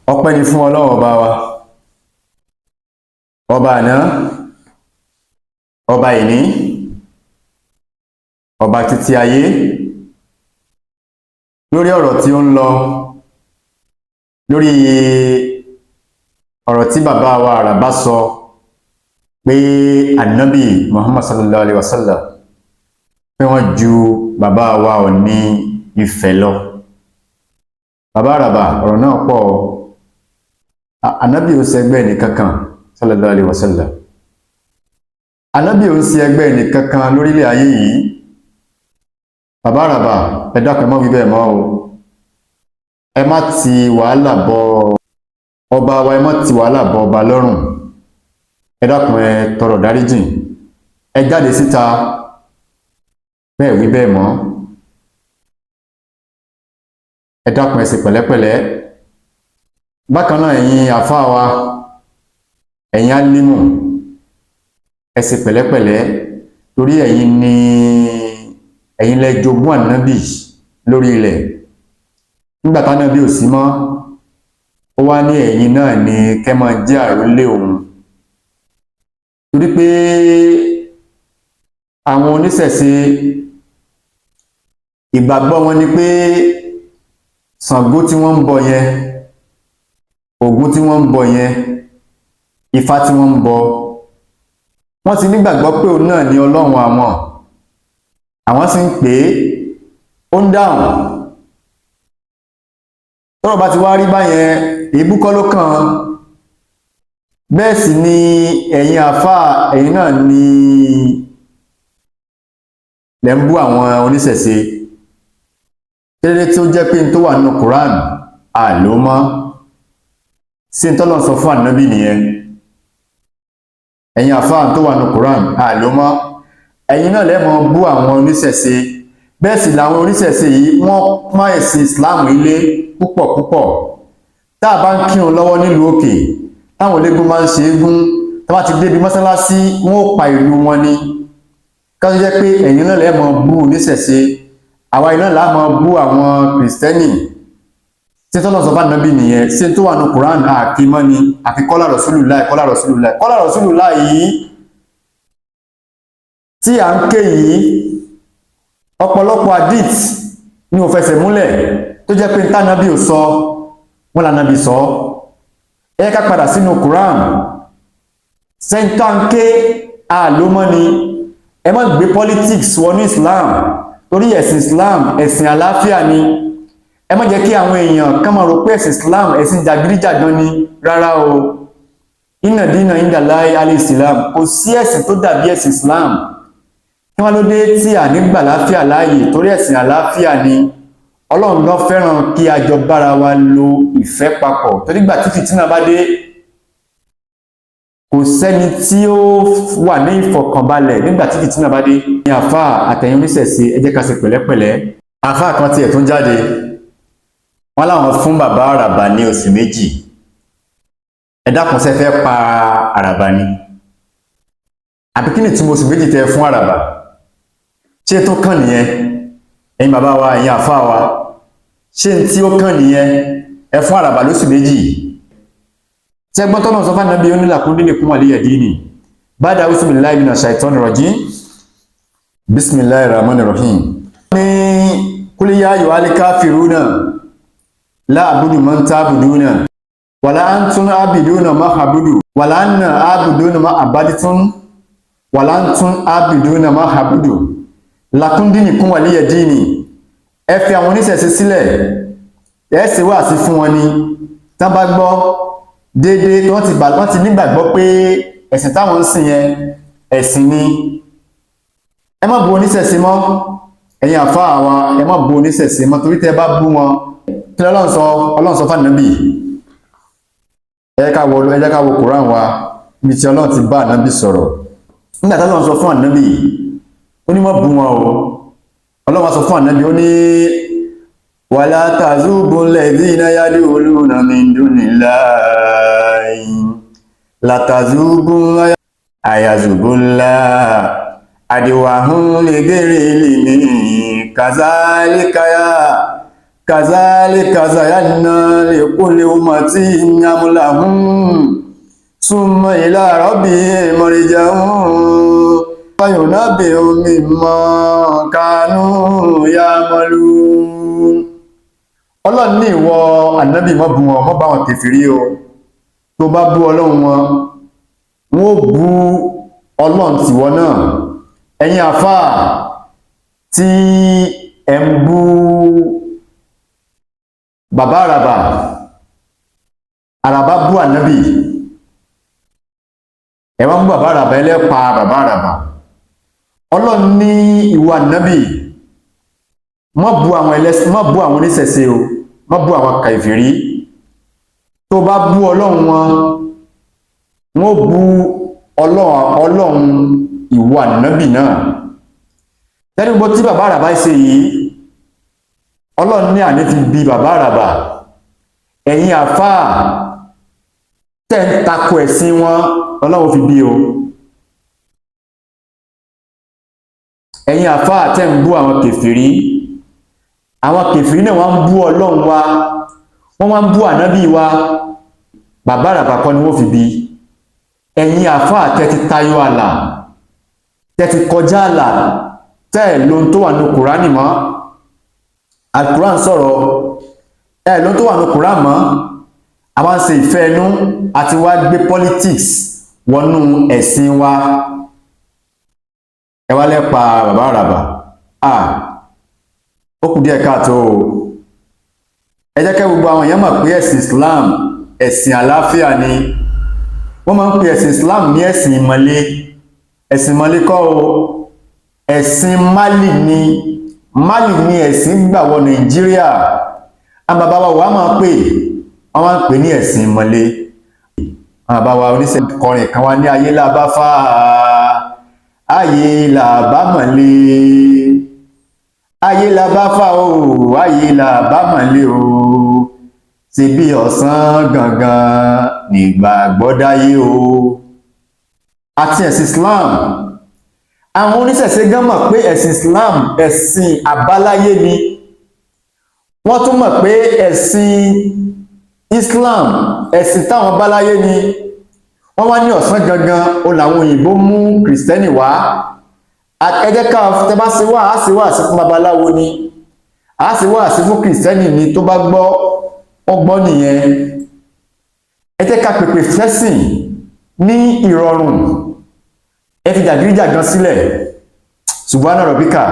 Ọpẹ́ ni fún Ọlọ́run ọba wa, ọba àná, ọba ìní, ọba títí ayé. Lórí ọ̀rọ̀ tí ó ń lọ, lórí ọ̀rọ̀ tí bàbá wa Àràbá sọ pé Ànábì Muhammad sallallahu alaihi wasallam, pé wọ́n ju bàbá wa Ọọ̀ni Ifẹ̀ lọ. Bàbá Àràbà, ọ̀rọ̀ náà pọ̀. Ànábì ò sẹgbẹ́ ẹnìkankan, sallallahu alaihi wasallam. Ànábì ò ń sí ẹgbẹ́ ẹnìkankan lórílẹ̀ ayé yìí. Bàbá Àràbà, ẹ dákun, ẹ má wí bẹ́ẹ̀ mọ́ o. Ẹ má ti wàhálà bọ ọba wa, ẹ má ti wàhálà bọ ọba lọ́rùn. Ẹ dákun, ẹ tọrọ dáríjìn, ẹ jáde síta bẹ́ẹ̀ wí bẹ́ẹ̀ mọ́. Ẹ dákun, ẹ ṣe pẹ̀lẹ́pẹ̀lẹ́. Bákan náà, ẹ̀yin àfáà wa, ẹ̀yin álímù, ẹ ṣe pẹ̀lẹ́pẹ̀lẹ́, torí ẹ̀yin ni, ẹ̀yin lẹ jogún ànábì lórí ilẹ̀. Nígbà tánábì ò sí mọ́, ó wá ní ẹ̀yin náà ni kẹ́ máa jẹ́ àrólé òun, torí pé àwọn oníṣẹ̀ṣe, ìgbàgbọ́ wọn ni pé Ṣàngó tí wọ́n ń bọ yẹn, Ògún tí wọ́n ń bọ yẹn, Ifá tí wọ́n ń bọ, wọ́n ti nígbàgbọ́ pé òun náà ni Ọlọ́run àwọn. Àwọn sì ń pè é, ó ń dáhùn. Tọ́rọ̀ bá ti wá rí báyẹn, èébú kọ́ ló kàn. Bẹ́ẹ̀ sì ni ẹ̀yin àfáà, ẹ̀yin náà ni lẹ́ ń bú àwọn oníṣẹ̀ṣe. Kéré tí ó jẹ́ pé n tó wà nínú Quran àlò mọ́ sí n tọ́lọ́ sọ fún ànábì nìyẹn. Ẹ̀yin àfáà, tó wà nínú Quran àlò mọ́, ẹ̀yin náà lẹ́mọ̀ bú àwọn oníṣẹ̀ṣe. Bẹ́ẹ̀ sì làwọn oníṣẹ̀ṣe yìí, wọ́n pọ́n ẹ̀sìn Islam ilé púpọ̀ púpọ̀. Tá a bá ń kírun lọ́wọ́ nílùú òkè, táwọn ológun máa ń ṣe égún, tá bá ti débi mọ́sálásí, wọ́n ó pa ìlú wọn ni. Ká tó jẹ́ pé ẹ̀yin náà lẹ́mọ̀ bú oníṣẹ̀ṣe, àwa iná là máa bú àwọn Kìrìsìtẹ́nì. Tí tọ́lọ̀ sọ fún ànábì nìyẹn? Sí tó wà ní Quran àkímọ́ ni àfi kọ́lá Rasulullah, kọ́lá Rasulullah, kọ́lá Rasulullah yìí tí à ń ké yìí? Ọ̀pọ̀lọpọ̀ hadith ní ò fẹsẹ̀ múlẹ̀, tó jẹ́ pé tánàbí ò sọ, wọ́n lànàbí sọ. Ẹ ká padà sínú Quran. Sẹ́ńtànké àlómọ́ ni. Ẹ má gbé politics wọnú Islam, torí ẹ̀sìn Islam, ẹ̀sìn àlàáfíà ni. Ẹ má jẹ́ kí àwọn èèyàn kán máa rò pé ẹ̀sìn Islam, ẹ̀sìn jàgídíjàgan ni. Rárá o. Inna dina indallahi al-Islam. Kò sí ẹ̀sìn tó dàbí ẹ̀sìn Islam. Kí wọ́n ló dé tí à nígbà àlàáfíà láàyè? Torí ẹ̀sìn àlàáfíà ni. Ọlọ́run gan fẹ́ràn kí a jọ bára wa lo ìfẹ́ papọ̀, torí gbà tí fìtínà bá dé, kò sẹ́ni tí ó wà ní ìfọ̀kànbalẹ̀ nígbà tí fìtínà bá dé. Ní àfáà àtẹ̀yìn oníṣẹ̀ṣe, ẹ jẹ́ ká ṣe pẹ̀lẹ́pẹ̀lẹ́. Àfáà kan tiẹ̀ tún jáde, wọ́n láwọn fún bàbá Àràbà ní oṣù 2. Ẹ dákun, ṣé fẹ́ pa Àràbà ni, àbí kí ni ìtumọ̀ oṣù 2 tẹ fún Àràbà? Ṣé tó kàn nìyẹn? Ẹ̀yin bàbá wa, ẹ̀yin àfáà wa, ṣé n tí ó kàn nìyẹn? Ẹ fún Àràbà lóṣù 2. Tẹ́gbọ́n tọ́nà sọ fún ànábì onílàkún dínì kún wàlíyà dínì bada bismillahi minash shaitani rajim, bismillahir rahmanir rahim. Ní kul ya ayyuhal kafiruna la a'budu ma ta'buduna wala antum abiduna ma a'budu wala ana abidun ma abadtum wala antum abiduna ma a'budu lakum dinukum waliya dini. Ẹ fi àwọn oníṣẹ̀ṣe sílẹ̀, ẹ ṣe wáàsí fún wọn ni. Tán bá gbọ́ déédéé, wọ́n ti nígbàgbọ́ pé ẹ̀sìn táwọn ń sìn yẹn, ẹ̀sìn ni. Ẹ má bu oníṣẹ̀ṣe mọ́. Ẹ̀yin àfáà wa, ẹ má bu oníṣẹ̀ṣe mọ́, torí tẹ́ bá bú wọn, kí Ọlọ́run sọ? Ọlọ́run sọ fún ànábì. Ẹ jẹ́ ká wo Quran wa, ibi tí Ọlọ́run ti bá ànábì sọ̀rọ̀. Nígbà tí Ọlọ́run sọ fún ànábì, ó ní má bú wọn o. Ọlọ́run wá sọ fún ànábì, ó ní wala tasubbu alladhina yad'una min dunillahi latasubu ayasubullah adwahum lighairi ilmi kazalika ya Kazalika zayyana likulli ummatin amalahum summa ila rabbihim marji'uhum fayunabbi'uhum bima kanu ya'malun. Ọlọ́run ní ìwọ ànábì, mọ́ bú wọn, mọ́ bá wọn kèfèrí o. Tó bá bú Ọlọ́run wọn, wọn ó bú Ọlọ́run tìwọ náà. Ẹ̀yin àfáà tí ẹ̀ ń bú bàbá àràbà, àràbà bú ànábì, ẹ wá ń bú bàbá àràbà, ẹlẹ́pa bàbá àràbà. Ọlọ́run ní ìwọ ànábì, má bú àwọn ẹlẹ́sìn, má bú àwọn oníṣẹ̀ṣe o, má bú àwọn kàìfìrí. Tó bá bú Ọlọ́run wọn, wọ́n ó bú Ọlọ́run ìwọ ànábì náà. Tẹ́lú gbogbo tí bàbá àràbà ṣe yìí, Ọlọ́run ní àní fi bí bàbá àràbà. Ẹ̀yin àfáà tẹ́ ń takò ẹ̀sìn wọn, Ọlọ́run fi bí o. Ẹ̀yin àfáà tẹ́ ń bú àwọn kèfèrí, àwọn kèfèrí náà wọ́n ń bú Ọlọ́run wa, wọ́n wá ń bú ànábì wa. Bàbá àràbà kọ́ ni wọ́n fi bí. Ẹ̀yin àfáà tẹ́ ti tayọ àlà, tẹ́ ti kọjá àlà, tẹ́ ẹ̀ lóhun tó wà ní Kùránì mọ́. Al-Kùránì sọ̀rọ̀, ẹ̀ lóhun tó wà ní Kùránì mọ́. Àwọn ṣe ìfẹ́ ẹnu àti wá gbé politics wọnú ẹ̀sìn wa. Ẹ wá lẹ́pa bàbá àràbà. Ó kù díẹ̀ káàtó o. Ẹ jẹ́ kẹ́ gbogbo àwọn èèyàn mọ̀ pé ẹ̀sìn Islam, ẹ̀sìn àlàáfíà ni. Wọ́n máa ń pè ẹ̀sìn Islam ní ẹ̀sìn ìmọ̀le. Ẹ̀sìn ìmọ̀le kọ́ o, ẹ̀sìn Mali ni. Mali ni ẹ̀sìn gbà wọ Nàìjíríà. Àwọn bàbá wa wà máa pè, wọ́n máa ń pè ní ẹ̀sìn ìmọ̀le. Àwọn bàbá wa oníṣẹ́ kọrin kan wá ní ayé làbá fà á, ayé làbá mọ̀lé, ayé làbá fà o, ayé làbá mọ̀lé o, ṣe bí ọ̀sán gangan nígbà gbọ́dáyé o. Àti ẹ̀sìn Islam, àwọn oníṣẹ̀ṣe gan mọ̀ pé ẹ̀sìn Islam, ẹ̀sìn àbáláyé ni. Wọ́n tún mọ̀ pé ẹ̀sìn Islam, ẹ̀sìn táwọn báláyé ni. Wọ́n wá ní ọ̀sán gangan ó làwọn òyìnbó mú kìrìsìtẹ́nì wá. Ẹ jẹ́ ká tẹ́ bá ṣe wá, á ṣe wá sí fún babaláwo ni, á ṣe wá sí fún kìrìsìtẹ́nì ni. Tó bá gbọ́, ó gbọ́ nìyẹn. Ẹ jẹ́ ká pèpè fẹ́sìn ní ìrọ̀rùn. Ẹ fi jàgídíjàgan sílẹ̀. Subhana rabbika.